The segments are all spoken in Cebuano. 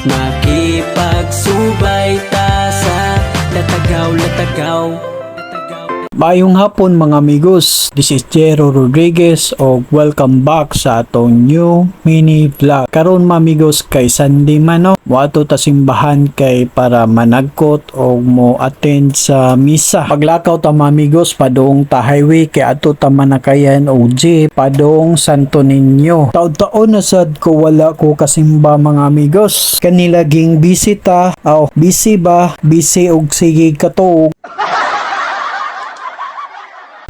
Makipagsubay ta sa Latagaw, latagaw. Maayong hapon, mga amigos, this is Jero Rodriguez og welcome back sa atong new mini vlog. Karon, mga amigos, kay Sunday man, no, moadto ta simbahan kay para managkot og mo attend sa misa. Paglakaw ta, mga amigos, padung ta highway kay adto ta manakayan og jeep padung Santo Niño. Taud-taon na sad ko wala ko kasimba, mga amigos. Kanila ging busy ta, aw busy ba, busy og sige katuog.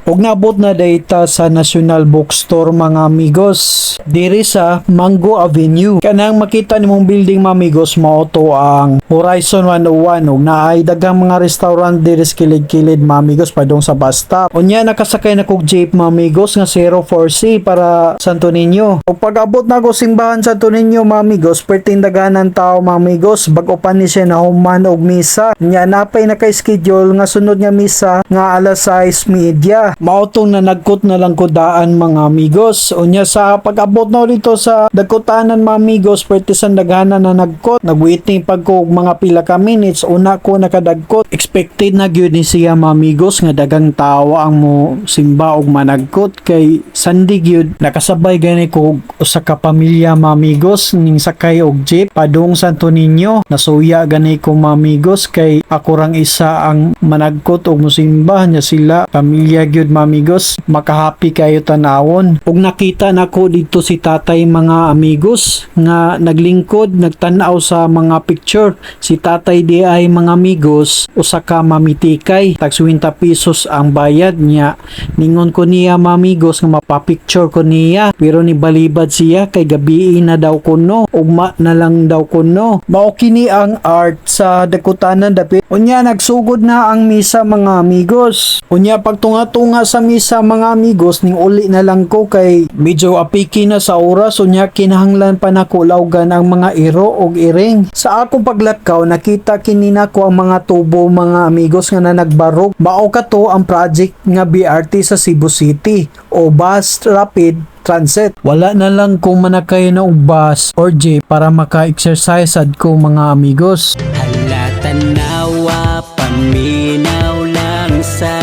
Ug naabot na data sa National Bookstore, mga amigos. Diri sa Mango Avenue. Kanang makita nimong building, mga amigos, mao to ang Horizon 101 ug naay daghang mga restaurant diri sa kilid-kilid, mga amigos, padung sa bus stop. Unya nakasakay na kog jeep, mga amigos, nga 04C para Santo Niño. Ug pag-abot na ko simbahan Santo Niño, mga amigos, perting daghanan tao, mga amigos, bag-o pa ni siya nahuman og misa. Nya napay naka-schedule nga sunod nga misa nga alas 6:30. Mao tong nanagkot na lang ko daan, mga amigos. Unya sa pag-abot na dito sa dagkotanan, mga amigos, perti sa daghanan na nagkot. Nag-waiting pag ko og mga pila ka minutes, una ko nakadagkot. Expected na gyud ni siya, mga amigos, nga daghang tao ang mo simba og managkot kay Sunday gyud. Nakasabay gani ko og usa ka pamilya, mga amigos, ning sakay og jeep padung Santo Niño. Nasuya gani ko, mga amigos, kay ako rang isa ang managkot og musimba nya sila pamilya gyud, mga amigos. Makahappy kayo tanawon. Ug nakita nako dito si tatay, mga amigos, nga naglingkod nagtan-aw sa mga picture. Si tatay di ay, mga amigos, usa ka mamitikay, tag 50 pesos ang bayad niya. Ningon ko niya, mga amigos, nga mapapicture ko niya, pero ni balibad siya kay gabii na daw kuno, ugma na lang daw kuno. Mao kini ang art sa Dakutanan dapit. Unya nagsugod na ang misa, mga amigos. Unya pagtunga-tunga sa misa, mga amigos, ning uli na lang ko kay medyo apiki na sa oras, unya kinahanglan pa nako lawgan ang mga iro og iring. Sa akong paglakaw, nakita kini nako ang mga tubo, mga amigos, nga na nagbarog. Mao kato ang project nga BRT sa Cebu City o Bus Rapid Transit. Wala na lang kung manakay na og bus or jeep para maka-exercise sad ko, mga amigos. Hala, tanawa, paminaw lang sa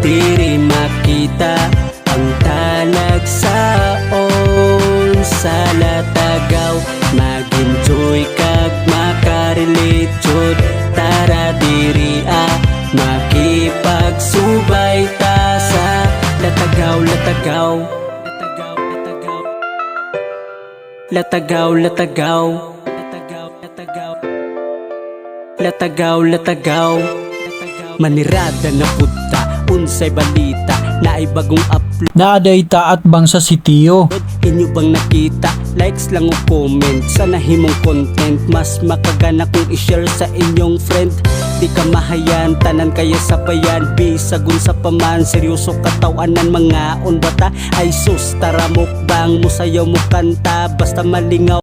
diri makita ang talagsaon sa Latagaw. Mag-enjoy kag makarelate jud. Tara diri ah, makipagsubay ta sa Latagaw, latagaw. Latagaw, latagaw. Latagaw, latagaw. Latagaw, latagaw. Manirada na puta, unsay balita, naay bagong upload. Naaday ta at bang sa sitiyo. Inyo bang nakita? Likes lang o comment sa nahimong content. Mas makagana kung i-share sa inyong friend. Di ka mahayan, tanan kaya sabayan. Bisag unsa pa man, seryoso katawanan mga bata. Ay sus, tara mukbang, musayaw mo kanta. Basta malingaw.